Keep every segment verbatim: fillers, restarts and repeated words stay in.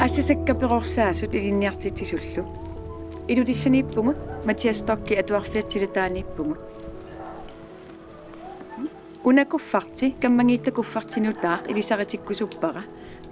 Asasakka perorsaasut ilinniartitsisullu. Ilulissaniippugut, Mathias Stocki atuarfiatsilataaniippugut. Una kufferti, kammagiitta kufferti nutaaq, ilisaritsikkusuppara.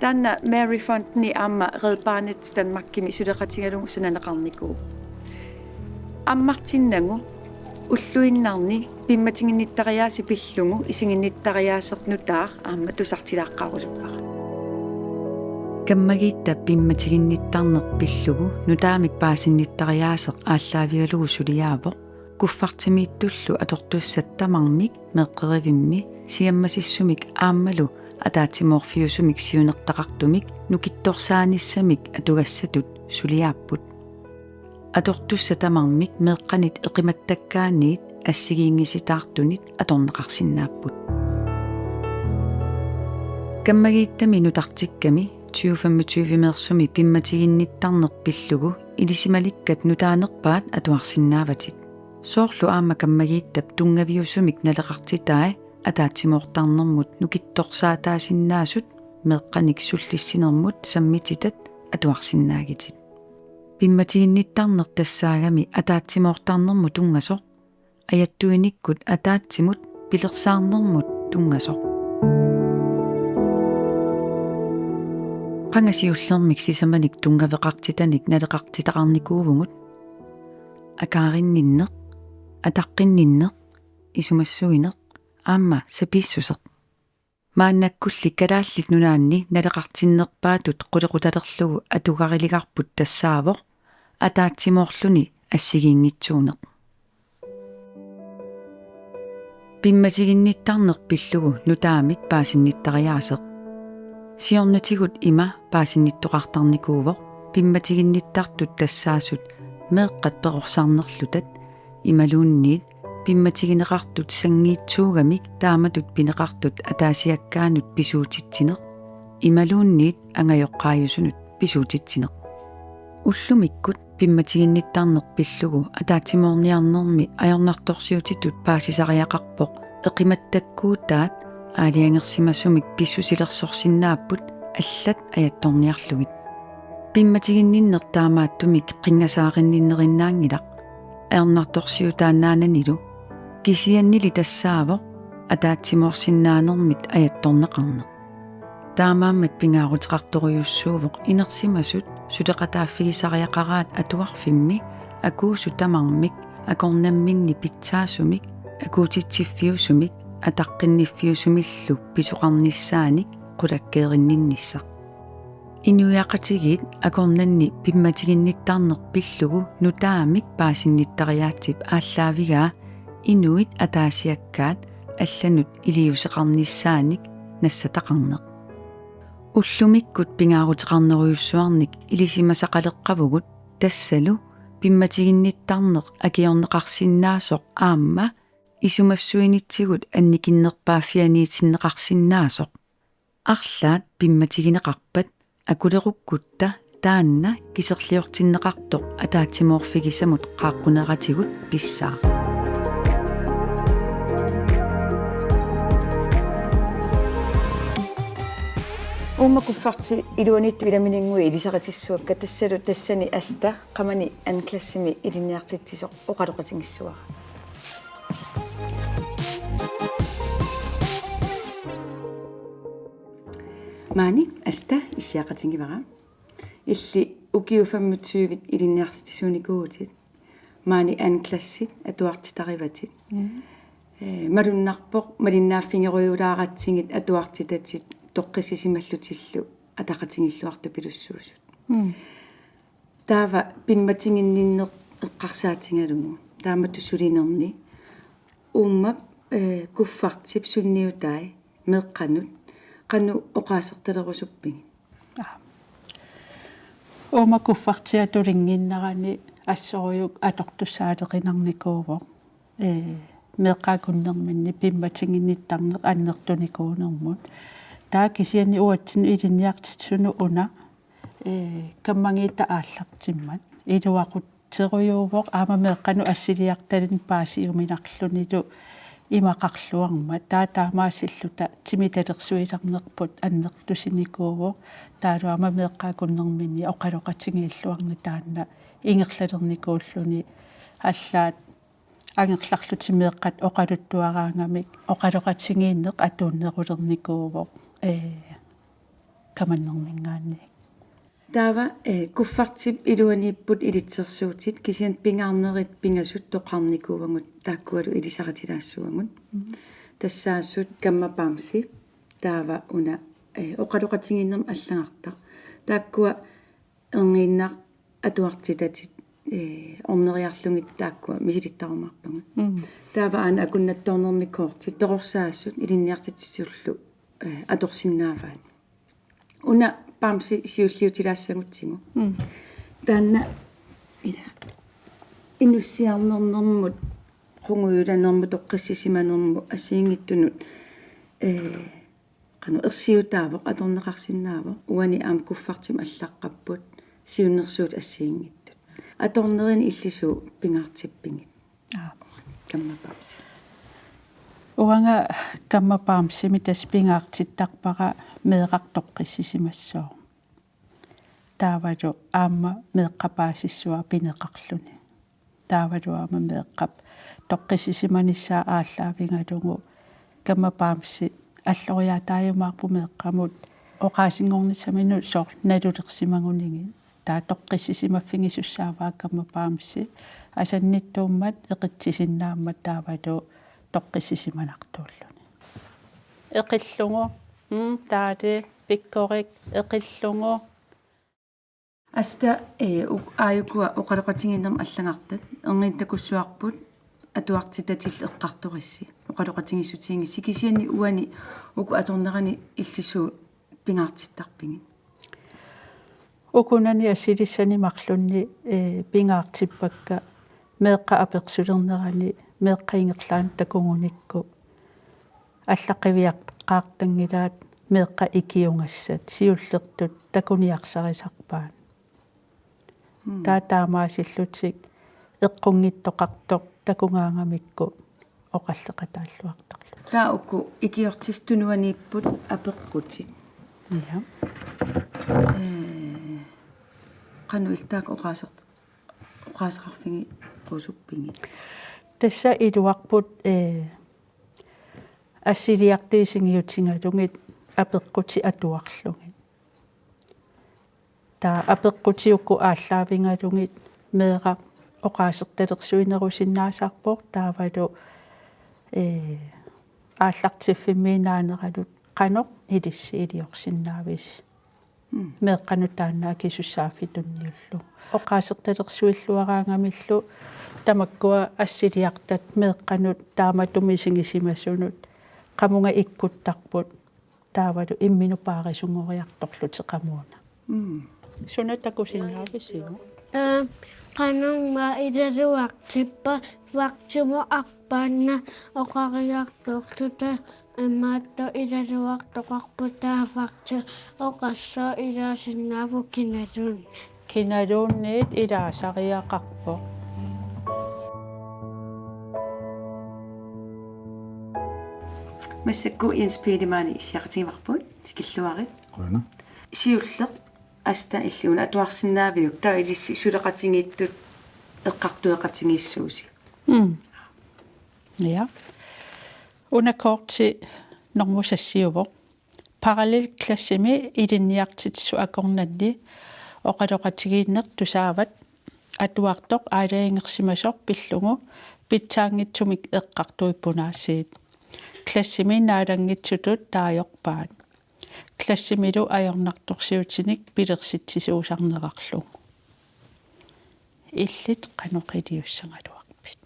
Taanna Mary Fonden-i aamma Red Barnet Danmarkimi suleqatigalugu sananeqarnikuuvoq. Ammartinnagu ulluinnarni pimmatiginnittariaaseq pillugu isiginnittariaaseq nutaaq aamma tusartilaaqqaarusuppara. Kammagiitta pimmatiginnittarneq pillugu nutaamik paasinnittariaaseq aallaavigalugu suliaavoq, kuffertimiittullu atortussat tamarmik meeqqerivimmi siammasissumik aammalu ataatsimoorfiusumik siunertaqartumik nukittorsaanissamik atugassatut suliaapput. Atortussat tamarmik meeqqanit eqimattakkaanniit assigiinngisitaartunit atorneqarsinnaapput. Kammagiittami nutartikkami tyve femogtyve-meersumi pimmatiginnittarneq pillugu ilisimalikkat nutaanerpaat atuarsinnaavatit. Soorlu aamma kammagiittap tunngaviusumik naleqartitai ataatsimoortarnermut nukittorsaataasinnaasut meeqqanik sullissinermut sammititat atuarsinnaagitit. Pimmatiginnittarneq tassaagami ataatsimoortarnermut tunngasoq, ajattuinikkut ataatsimut pilersaarnermut tunngasoq. Qanga siullermik sisamanik tunngaveqartitanik naleqartitaqarnikuuvugut: akaarinninneq, ataqqinninneq, isumassuineq aamma sapiissuseq. Maannakkulli Kalaallit Nunaanni naleqartinnerpaatut qulequtalerlugu atugariligarput tassaavoq ataatsimoorluni assigiinngitsuuneq. Pimmatiginnittarneq pillugu nutaamik paasinnittariaaseq. Siornatigut ima paasinnittariaqarnikuuvoq pimmatiginnittartut tassaasut meeqqat perorsarnerlutat imaluunniit pimmatigineqartut sanngiitsuugamik taamatut pineqartut ataasiakkaanut pisuutitsineq imaluunniit angajoqqaajusunut pisuutitsineq. Ullumikkut pimmatiginnittarneq pillugu ataatsimoorniarnermi ajornartorsiutitut paasisariaqarpoq eqimattakkuutaat aalajangersimasumik pissusilersorsinnaapput allat ajattorniarlugit. Pimmatiginninneq taamaattumik qinngasaarinninnerinnaanngilaq ajornartorsiutaannaananilu, kisiannili tassaavoq ataatsimoorsinnaanermit ajattorneqarneq. Taamaammat pingaaruteqartorujussuuvoq inersimasut suleqataaffigisariaqaraat atuarfimmi akuusut tamarmik akornamminni pitsaasumik, akuutitsiffiusumik, ataqqinniffiusumillu pisoqarnissaanik qulakkeerinninnissaq. Inuiaqatigiit akornanni pimmatiginnittarneq pillugu nutaamik paasinnittariaatsip aallaavigaa inuit ataasiakkaat allanut iliuuseqarnissaanik nassataqarneq. Ullumikkut pingaaruteqarnerujussuarnik ilisimasaqaleqqavugut tassalu pimmatiginnittarneq akiorneqarsinnaasoq aamma isumassuinitsigut annikinnerpaaffianiitinneqarsinnaasoq. Arlaat pimmatigineqarpat akulerukkutta taanna kiserliortinneqartoq ataatsimoorfigisamut qaaqquneratigut pissaaq. Uuma kufferti iluaniittut ilamininngui ilisaritissuakka tassalu tassani Asta qamani anden klassimi ilinniartitsisoq oqaloqatigiissavara. Maani Asta issiaqatigivara. Illit ukiut femogtyve ilinniartitsisuunikuuvutit. Maani anden klassit atuartitarivatit. Mm. Eh, malunnarpoq malinnaaffigerujulaaratsigit atuartitatit toqqissisimallutillu ataqatigiilluartupilussuusut. Mm. Taava pimmatiginninneq eqqarsaatigalugu taamatut sulinerni. Uuma, eh, kuffertip sunniutai meeqqanut qanoq oqaasertalerusuppigit? Aa. Uuma kuffertia tulinnginnerani assorujuk atortussaaleqinarnikuuvoq. Eh, meeqqat akunnerminni pimmatiginnittarneq annertunikuunermut. Taava kisianni uatsinnut ilinniartitsisunut una, eh, kammagiitta aallartimmat iluaqutserujuuvoq aamma meeqqanut assiliartalinnut paasiuminarlunilu imaqarluarmat, taava taamaasilluta timitalersuisarnerput annertusinikuuvoq, taavalu aamma meeqqat akunnerminni oqaloqatigiilluarneq taanna ingerlalernikuulluni, allaat angerlarlutik meeqqat oqaluttuaraangamik oqaloqatigiinneq atuunnerulernikuuvoq, ee, Kamannerminngaanniit. Taava, eh, kuffertip iluaniipput ilitsersuutit, kisianni pingaarnerit pingasut toqarnikuuagut taakkualu ilisaritilaassavagut. Mm. Tassaasut kammabamsi, taava una, eh, oqaloqatigiinnermik allagartaq. Taakkua erniinnaq atuartitatit, eh, orneriarlugit taakkua misilittarumaarpagut. Mm. Taava aana akunnattoornermi kortit perorsaasut ilinniartitsisutullu, eh, atorsinnaavaat. Una bamsi siulliutilaassagutsigu. Mm. Taanna ila inussiarnernermut, qungujulanermut, toqqissisimanermut assigiinngitsunut, eh, qanoq ersiutaavoq, atorneqarsinnaavoq. Uani aamma kuffertimik allaqqapput siunnersuutit assigiinngitsut. Atornerini illisut pingaartippigit? Aap. Kammabamsi. Uanga kammabamsimi tassa pingaartittarpara meeraq toqqissisimassooq. Taavalu aamma meeqqap paasissuaa pineqarluni. Taavalu aamma meeqqap toqqissisimanissaa aallaavigalugu kammabamsi alloriaataajumaarpoq meeqqamut oqaasinngornissaminut soorlu nalulersimagunigit. Taava toqqissisimaffigisussaavat kammabamsi asannittuummat eqitsisinnaammat taavalu toqqissisimanartuulluni. Eqillugu, mm, taali, pikkorik, eqillugu. Asta, eh, u-, aajukua oqaloqatigiinnermik allagartat, erniinnaq takussuarput atuartitatillu eqqartorissi, oqaloqatigiissutigigissi, kisianni uani uku atornerani illisut pingaartittarpigit? Ukunani assilissani marlunni, eh, pingaartippakka meeqqap apersulernerani meeqqat ingerlaannaq takugunikku allaqqaviaqqaartanngilaat meeqqat ikiugassat, siullertut takuniarsarisarpaat. Mm. Taava taamaasillutik eqqunngitsoqartoq takugaangamikku oqalleqataalluartarlutik. Taava uku ikiortissat tunuaniipput apeqqutit. Ja. Ee, qanoq illit taakku oqaaser-, oqaaseqarfigerusuppigit? Tassa iluarput, ee, assiliartut isigiutigalugit apeqqutit atuarlugit. Taava apeqqutit uku aallaavigalugit meeraq oqaasertalersuinerusinnaasarpoq taavalu, ee, aallartiffimmiinnaaneralu qanoq ilissi iliorsinnaavisi. Mm. Meeqqanut taanna akisussaaffitunniullugu. Oqaasertalersuilluaraangamillu tamakkua assiliartat meeqqanut taamatut misigisimasunut qamunga ikkuttarput. Taavalu imminut paarisunngoreertorlutik qamuuna. Mm. Suna takusinnaavisiuk? Ee, qanormaa ilaluartippat, vagtimut arpaannaq oqariartorluta, imaattoq ilaluartoqarpoq taava vagti oqassaaq ilaasinnaavoq kinaluunniit. Kinaluunniit ilaasariaqarpoq. Massakkut Jens Peter Maani issiaqatigivarput, tikilluarit. Qujanaq. Siulleq Asta, illit una atuarsinnaaviuk, taava ilissi suleqatigiittut eqqartueqatigiissuusi? Mm. Ja. Una korti normu sassiuvoq. Parallelklassimi ilinniartitsisut akornanni oqaloqatigiinneq tusaavat atuartoq aalajangersimasoq pillugu pitsaanngitsumik eqqartuippunaasiit. Klassimi naalanngitsutut taajorpaat. Klassimilu ajornartorsiutinik pilersitsisuusarnerarlugu. Illit qanoq iliussagaluarpit?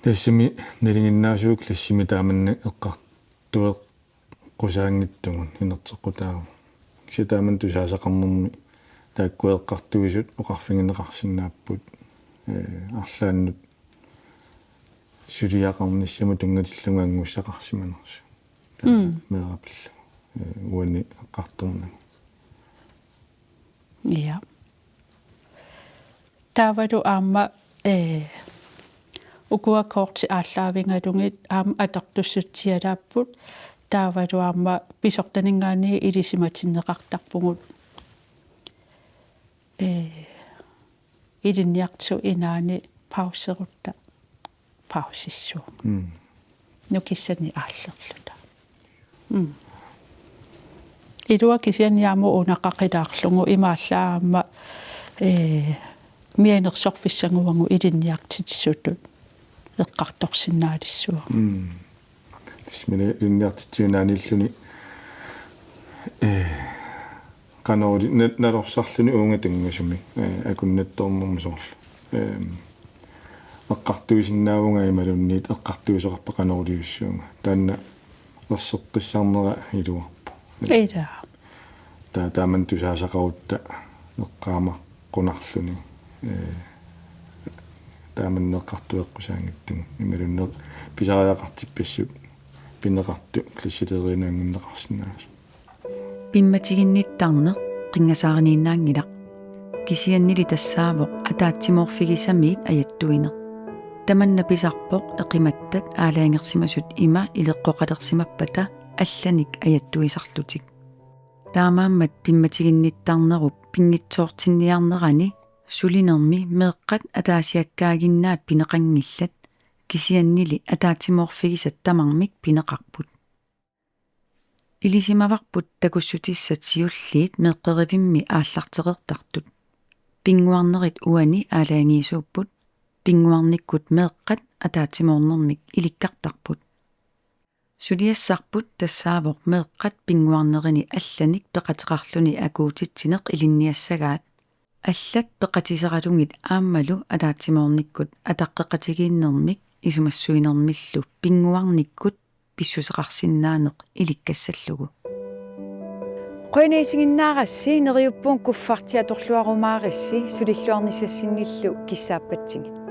Tassami nalinginnaasuuvoq klassimi taamannak eqqartueqqusaanngitsugut inerteqqutaavoq. Kisianni taamani tusaasaqarnermi taakkua eqqartuisut oqarfigineqarsinnaapput, ee, arlaannut suliaqarnissamut tunngatillugu anngussaqarsimanersut. Mm. Meeraq pillugu, ee, uani eqqartornagu. Ja. Taavalu aamma, ee, Ukua kortit aallaavigalugit aamma atortussutsialaapput, taavalu aamma pisortaninngaanniit ilisimatinneqartarpugut. Ee, ilinniartitsisut inaanni pauserutta pausissuunga. Mm. Nukissanik aallerluta. Mm. Ilua kisianni aamma unaqaqilaarlugu imaallaat aamma, ee, mianersorfissaguagut ilinniartitsisutut eqqartorsinnaalissuugut. Mm. Tassa mine ilinniartitsineq inaanniilluni, ee, qanoq uli-, na-, nalorsarluni uunga tunngasumik, ee, akunnattoornermi soorlu. Ehm, eqqartuisinnaavunga imaluunniit eqqartuisoqarpa qanoq ilivissuunga. Taanna erseqqissarnera iluarpoq. Ilaa. Ta-, taamani tusaasaqarutta eqqaamaqqunaarluni. Ee, taamani eqqartueqqusaanngitsugut. Imaluunniit pisariaqartippassuk pineqartoq klassileriinaannginneqarsinnaasut. Pimmatiginnittarneq qinngasaariniinnaanngilaq. Kisiannili tassaavoq ataatsimoorfigisamiit ajattuineq. Tamanna pisarpoq eqimattat aalajangersimasut ima ileqqoqalersimappata allanik ajattuisarlutik. Taamaammat pimmatiginnittarnerup pinngitsoortinniarnerani sulinermi meeqqat ataasiakkaaginnaat pineqanngillat, kisiannili ataatsimoorfigisat tamarmik pineqarput. Ilisimavarput takussutissat siulliit meeqqerivimmi aallartereertartut. Pinnguarnerit uani aalajangiisuupput, pinnguarnikkut meeqqat ataatsimoornermik ilikkartarput. Suliassarput tassaavoq meeqqat pinnguarnerini allanik peqateqarluni akuutitsineq ilinniassagaat. Allat peqatiseralugit aammalu ataatsimoornikkut ataqqeqatigiinnermik isumassuinermillu pinnguarnikkut pissuseqarsinnaaneq ilikkassallugu. Qujanaq isiginnaarassi, neriuppunga kuffarti atorluarumaarissi sulilluarnissassinnillu kissaappatsigit.